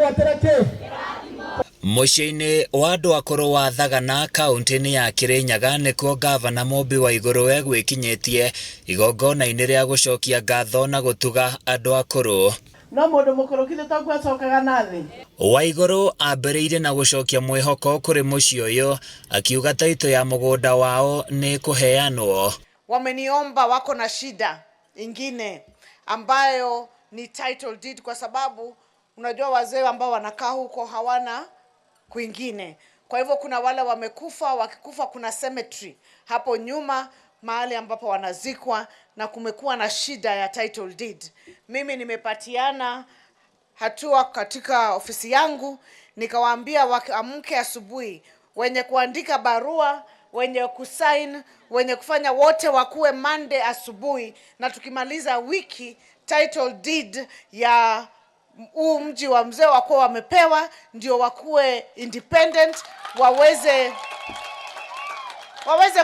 Twegwatĩra kĩ? Mũciĩ-inĩ wa andũ akũrũ wa Thagana kaũntĩ-inĩ ya Kirinyaga nĩkuo ngavana Mũmbi Waigũrũ egwĩkinyĩtie igongona-inĩ rĩa gũcokia ngatho na gũtuga andũ akũrũ. No mũndũ mũkũrũ githĩ toguo acokaga na thĩ? Waigũrũ ambĩrĩirie na gũcokia mwĩhoko kũrĩ mũciĩ ũyũ akiuga taitũ ya mũgũnda wao nĩ ĩkũheanwo. Wameniomba wako na shida ingine ambayo ni title deed, kwa sababu unajua wazee ambao wanakaa huko hawana kwingine. Kwa hivyo kuna wale wamekufa, wakikufa kuna cemetery hapo nyuma mahali ambapo wanazikwa, na kumekuwa na shida ya title deed. Mimi nimepatiana hatua katika ofisi yangu, nikawaambia waamke asubuhi, wenye kuandika barua, wenye kusign, wenye kufanya wote wakuwe Monday asubuhi, na tukimaliza wiki title deed ya huu mji wa mzee wakuwa wamepewa, ndio wakuwe independent, waweze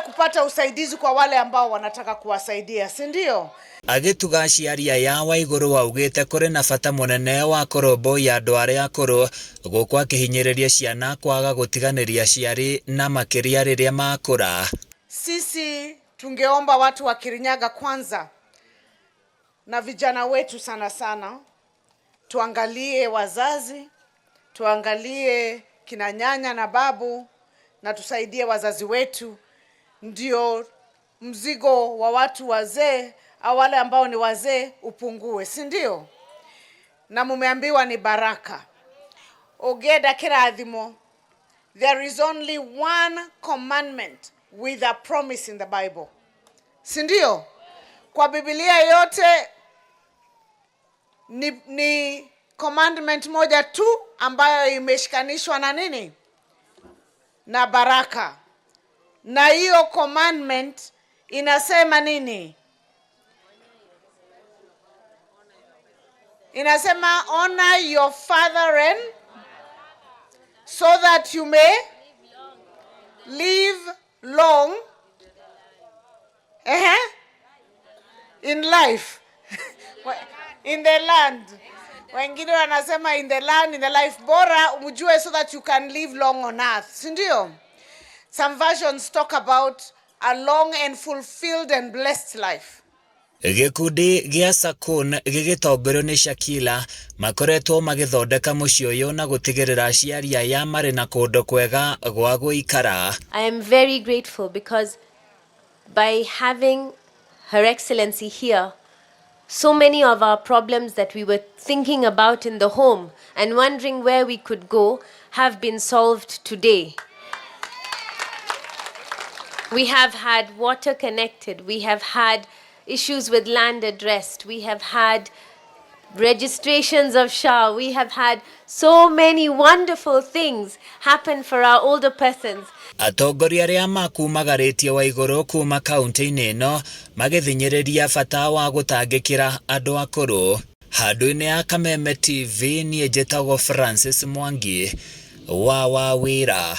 kupata usaidizi kwa wale ambao wanataka kuwasaidia, si ndio? Agĩtuga aciari aya Waigũrũ augĩte kũrĩ na bata mũnene wa kũrũmbũiya andũ arĩa akũrũ gũkũ akĩhinyĩrĩria ciana kwaga gũtiganĩria aciari na makĩria rĩrĩa makũra. Sisi tungeomba watu wa Kirinyaga kwanza na vijana wetu sana sana, tuangalie wazazi, tuangalie kina nyanya na babu, na tusaidie wazazi wetu, ndio mzigo wa watu wazee au wale ambao ni wazee upungue, si ndio? Na mumeambiwa ni baraka. Ogeda kirathimo. There is only one commandment with a promise in the Bible, si ndio? Kwa Biblia yote ni commandment moja tu ambayo imeshikanishwa na nini? Na baraka. Na hiyo commandment inasema nini? Inasema honor your father and so that you may live long in life. In the land. Wengine wanasema in the land, in the life, bora mjue so that you can live long on earth, si ndio? Some versions talk about a long and fulfilled and blessed life. Gĩkundi gĩa Sakun gĩgĩtongorio nĩ Shakila makoretwo magĩthondeka mũciĩ ũyũ na gũtigĩrĩra aciari aya marĩ na kũndũ kwega gwa gũikara. I am very grateful because by having Her Excellency here, so many of our problems that we were thinking about in the home and wondering where we could go have been solved today. We have had water connected, we have had issues with land addressed, we have had registrations of SHA, we have had so many wonderful things happen for our older persons. Atongoria arĩa makumagarĩtie Waigũrũ kuma kaunti-inĩ ĩno magĩthinyĩrĩria bata wa gũtangĩkĩra andũ akũrũ. Handũ-inĩ ya Kameme TV niĩ njĩtagwo Francis Mwangi wa Wawĩra.